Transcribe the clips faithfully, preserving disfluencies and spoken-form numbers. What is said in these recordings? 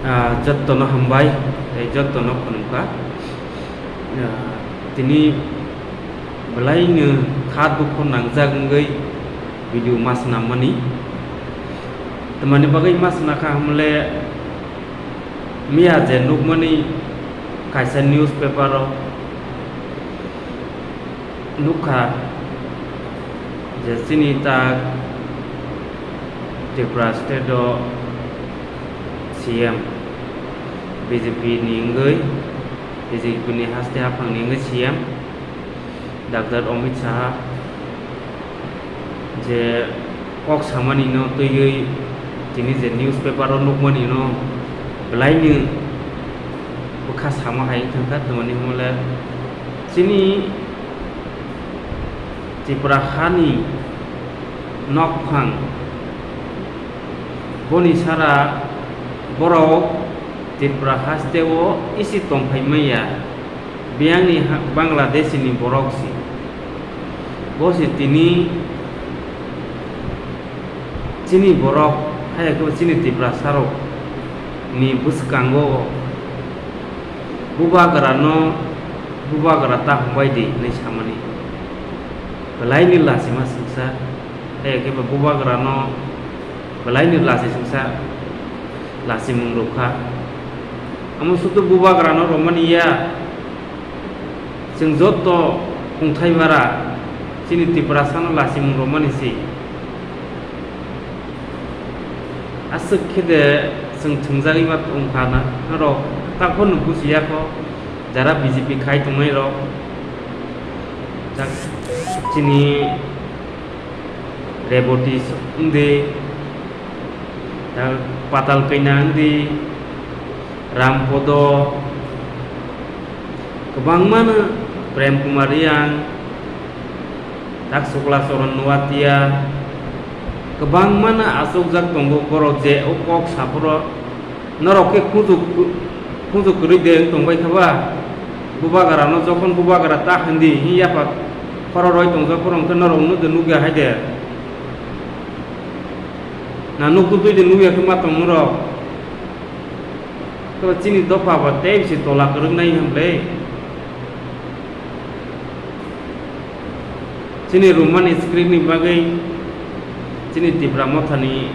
Ah, jottono hambai, tei jottono khulumkha. Ah, tini belaino khat buphur nangjak wngwi video ma swnammani. Tamani bagwi ma swnakha hwnle, miya je nukmani kaisa newspaper o nukha je chini ta Tripura state o C M B J P ni wngwi, B J P ni haste haphang ni wngwi C M Doctor Amit Saha je kok samani no twiwi tini je newspaper o nukmani no belaini bwkha sama hai thangkha, tamani hwnle chini Tripura hani nokphang boni sara borok Tripura haste o isi tongphai maya. Biyangni ha-, Bangladesh ni borok si. Bo si tini chini borok, haya khe chini Tiprasa rok ni bwskango bubagra no, bubagra ta hwnbai di hinwi samani. Belai ni lachima singsa, haya khe bubagra no belai ni lachima singsa. Lachimung rwkha. Amo sudu bubagrano rwmani ya, chwng joto kungthai bara chini Tiprasano lachimung rwmani si. Aswk khe de chwng thwngjagwi ma wngkha na, norok takhorno bujiya kho, jara B J P khai tongnai rok. Chini Reboti wngdi, ta Patal Kaina wngdi, Rampodo, kwbangmano Prem Kumar Riyang, tak Sukla Charan Noatia, kwbangmano achukjak tongo borok je o kok saphuru. Norok khe khunju, khunju kwrwi de wng tongbai kha ba? Bubagra no jokhon bubagra ta hindi, hini yapha khoro roi tongjak, borok khe norok no de nukya hai de. Na nuk twi de nukya khe ma tong norok? Khe chini dopha ba tei bisi tola kwrwk nai hwn le. Chini Roman script ni bagwi chini Tipra Motha ni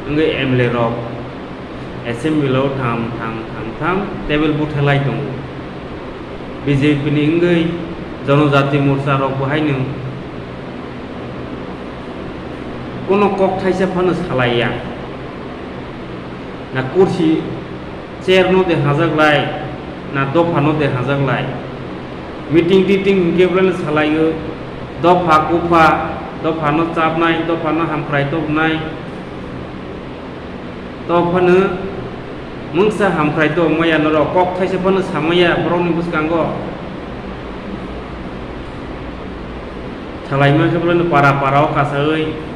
wngwi M L A rok assembly o tham tham tham tham table buthalai tongo. B J P ni wngwi Janajati Morcha rok bo haino kono kok thaisa phano salai ya. Na kursi chair no de hajak lai, na dopha no de hajak lai. Meeting titing hinkhe belai no salai o, dopha kupha, dopha no chapnai, dopha no hamkrai tobnai. Tophano mungsa hamkrai tobmaya norok kok thaisa phano samaya borok ni bwskango. Salai mankhe belai no para para o kasawi.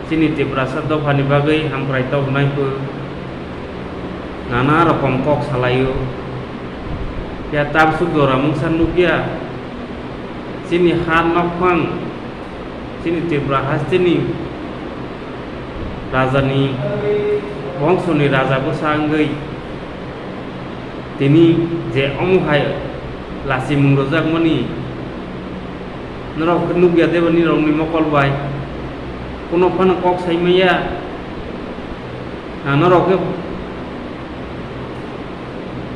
Chini Tiprasa dophani bagwi hamkrai tobnai bo nana rokom kok salaio. Phiya tabsuk jora mungsa nukya. Chini ha nokphang, chini Tripura hasteni rajani bongsoni raja bwsa wngwi tini je omo hai lachimung rwjakmani norok khe nukya de bo nini rokni mokol bai? Kuno phano kok sai manya. Na norok khe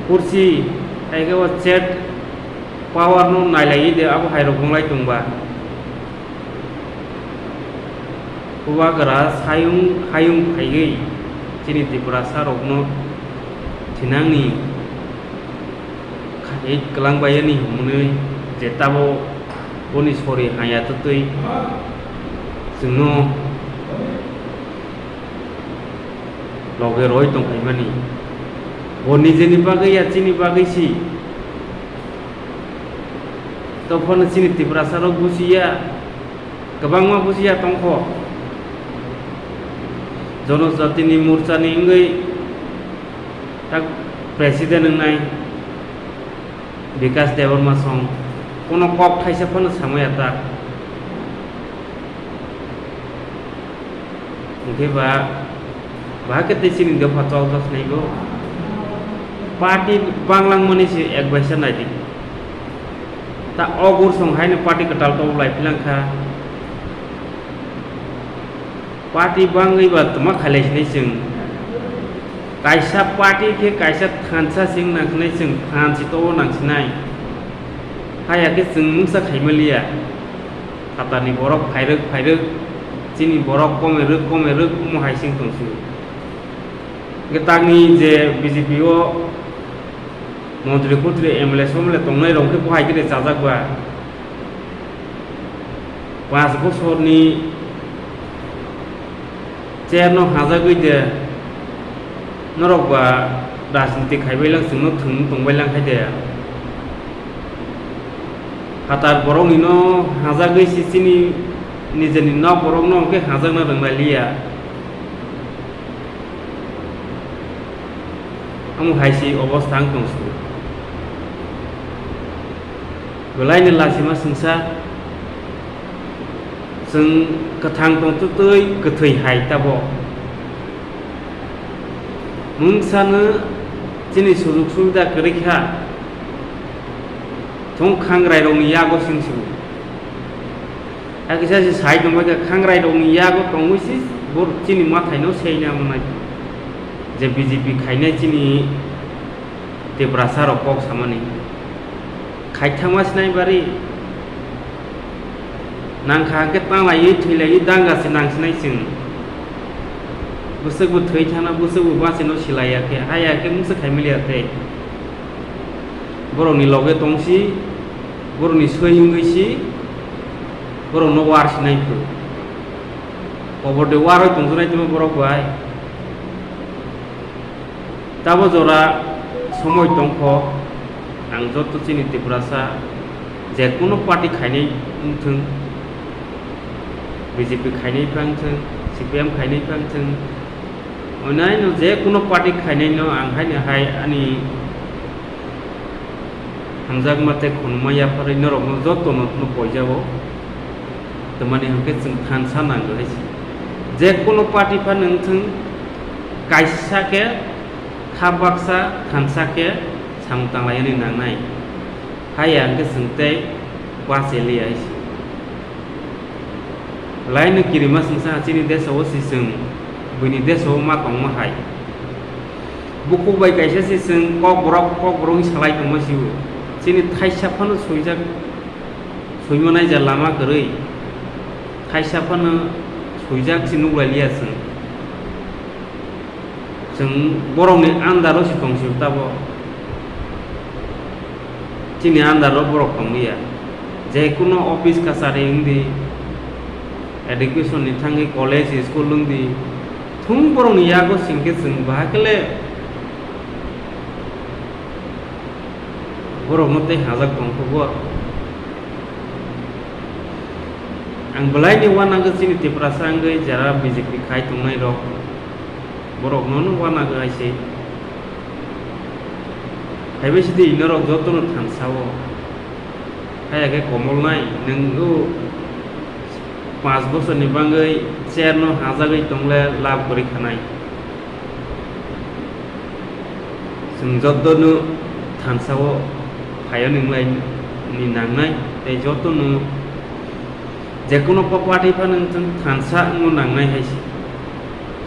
kursi hai khe o chat power no nailaiwi de abo hai rok wnglai tongba. Bubagra sayung hayung phaiwi chini Tiprasa rokno thinangni khahi kwlangbaiyani hwnwi je tabo boni sori haya twtwi chwngno loge roi tongphaimani. Bo nijeni bagwi ya chini bagwi si. Tophano chini Tiprasa rok bujiya, kwbangma bujiya tongkho. Jonojatini Morchani wngwi tak president wngnai Bikas Debbarma song kono kok thaisa phano samaya ta. Hwnkhe ba, ba khe tei chini dopha chol chol sinai bo. Party banglangmani se ek baisa naidi. Ta ogur song haino party kwtal to lai philang kha. Party bangwi ba tma khailai sinai chwng. Kaisa party khe kaisa thansa sing nang sinai chwng thansi to nang sinai. Haya khe chwng mungsa khaimaliya. Phatarni borok phairwk phairwk, chini borok komerwk komerwk omo hai sing tong sio. Hwnkhe takni je B J P o montri kutri M L A somle tongnai rok khe bo hai khe chajak ba. Panch bosorni chair no hajagwi de norok ba rajniti khaibai lang chwngno thwng tongbai lang khai de. Phatar borokni no hajagwi si chini nijeni nok borok no hwnkhe hajakna rwnglailiya. Omo hai se obostha wng tong sio. Belai ni lachima sengsa, chwng kwthang tong twtwi kwthwi hai tabok. Mungsa no chini sujug subida kwrwi kha, thung khangrai rokni yago sing sio. Hakhe se sai tongbai kha, khangrai rokni yago tongwi se bo chini mathai no seina manai. Je B J P khainai chini Tiprasa rok kok samani. Khaithangma sinai bari. Nang kha hwnkhe tanglaiwi thwilaiwi danga se nang sinai chwng. Bwswk bo thwi thana, bwswk bo bachino silai ya khe, haya khe mungsa khaimaliya tei. Borokni loge tongsi, borokni swi wngwi si, borokno war sinai phu. Kobor de war oi tongjaknai tongma borok bai. Tabo jora somoi tongkho, ang joto chini Tiprasa je kuno party khainai wngthwng, B J P khainai phai wngthwng, C P M khainai phai wngthwng, oinaino je kuno party khainaino ang haino hai ani hamjakma tei khunuma yapharwi norokno jotono no poijao. Tamani hwnkhe chwng thansa nango hai se. Je kuno party phano wngthwng, kaisa khe kha baksa thansa khe samung tanglainani nangnai. Haiya hwnkhe chwng tei bacheliya hai se. Laino kirima sengsa chini desao se chwng buini desao ma tongma hai. Bukhuk bai kaisa se chwng kokborok kokborok wngwi salai tongma sio. Chini thaisa phano swijak, swimanai ja lama kwrwi. Thaisa phano swijak se nuklailiya chwng. Chwng borokni under o se tong sio tabo. Chini under o borok tong liya. Je kuno office kachari wng di, education ni thangwi college, school wng di, thung borokni yago singkhe chwng bahai khe le borokno tei hajak tong kho bo. Ang belai ni uanangkhe chini Tiprasa wngwi jara B J P khai tongnai rok. Borok nono uanago hai se. Phaibai sidi norok jotono thansa o. Haiya khe komol nai, nwng o panch bochorni bagwi chair no hajagwi tongle lab kwrwi khanai. Chwng jotono thansa o phaio nwnglai ni nangnai, tei jotono je kuno pa-, party phano chwng thansa wngno nangnai hai se.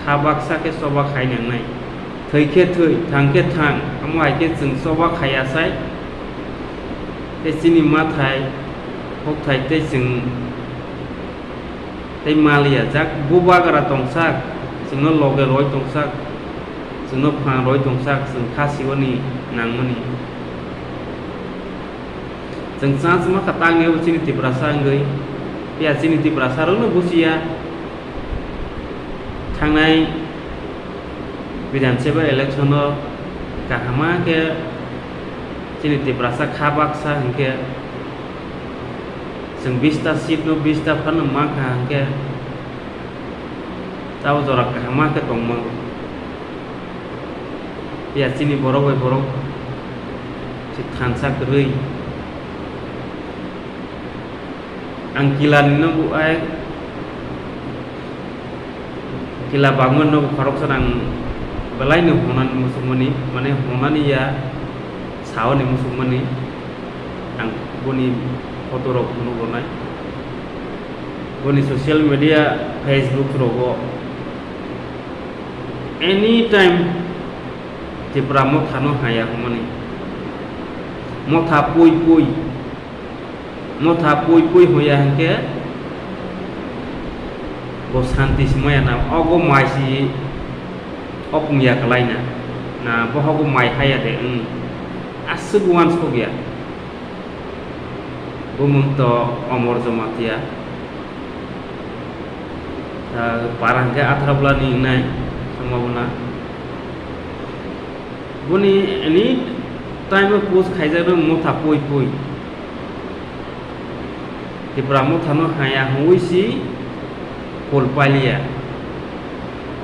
Kha baksa khe choba khai nangnai. Thwi khe thwi, thang khe thang, amo hai khe chwng choba khai asai. Tei chini mathai, hokthai tei chwng tei maliya jak, bubagra tongsak, chwngno loge roi tongsak, chwngno phan roi tongsak, chwng kha siwani nangmani. Chwng chance ma kha tangni abo chini Tiprasa wngwi. Phiya chini Tiprasa rokno buchiya. Thangnai Bidhan Sabha election o kahama khe chini Tiprasa kha baksa hinkhe chwng bista seat no bista phano mankha hinkhe tabo jora kahama khe tongmano. Phiya chini borok bai borok se thansa kwrwi. Ang kila ni no bo ai kila bangma no khoroksa nang Belai no honani muchungmani, mane honani ya saoni muchungmani, ang boni photo rok phunuk rwnai. Boni social media, Facebook rogo anytime Tipra Motha no haya hwnmani. Motha pui pui. Motha pui pui hoya hwnkhe bo santi se maya na, ogo mai si opung ya kwlai na, na bohogo mai haya de, wng aswk uansuk ya. Bumung to Omor Jamatia, ah, para hwnkhe Atharabula ni wngnai, Sambhabona. Boni any time o post khaijak rw Motha pui pui. Tipra Motha no haya hwnwi si pol paliya.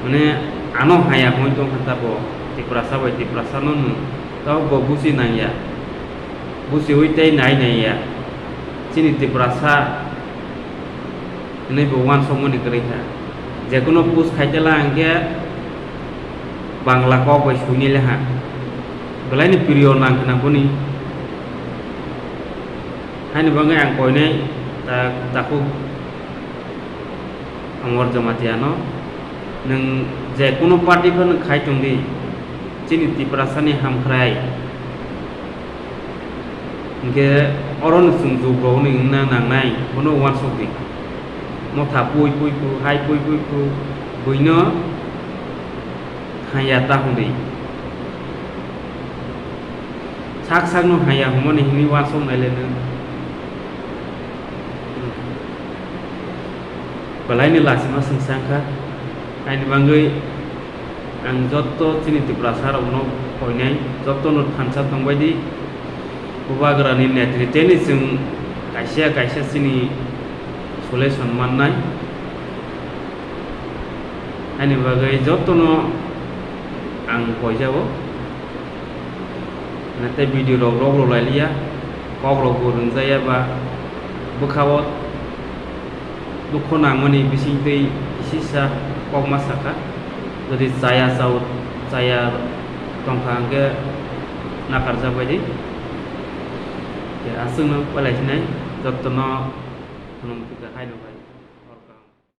Mane ano haya hwnwi tongkha tabo Tiprasa bai Tiprasa no nung. Tabo bo busi nangya. Busiwi tei nai naiya. Chini Tiprasa hwnwi bo uansukmani kwrwi kha. Jekunu post khaitela hwnkhe Bangla kok bai suinai le ha. Belai ni priyo nang khna boni. Haini bagwi ang koinai ta-, takhuk Omor Jamatia no. Nwng jekunu party phano khai tongdi. Chini Tiprasa ni hamkrai. Hwnkhe oro no chwng jug rok ni wngna nangnai, bono uansuk di. Motha pui pui phu, hai pui pui phu, buino haya ta hwndwi. Sak sak no haya hwnmani hwnwi uansuk nai le nwng. Belai ni lachima swngsa wngkha, haini bagwi. Ang joto chini Tiprasa rokno koinai, jotono thansa tongbai di. Bubagrani netrite ni chwng kaisa kaisa chini solution mannai. Ani bagwi jotono ang koijao. Nate video rok rok rok lailiya, kok rok bo rwngjaya ba bwkhao. Dukhu nangmani bisingtwi kisisa kokma sakha, jodi chaya chao, chaya tongkha hwnkhe nakarjak bai di. Aswkno palai sinai jotono khulumkha haino.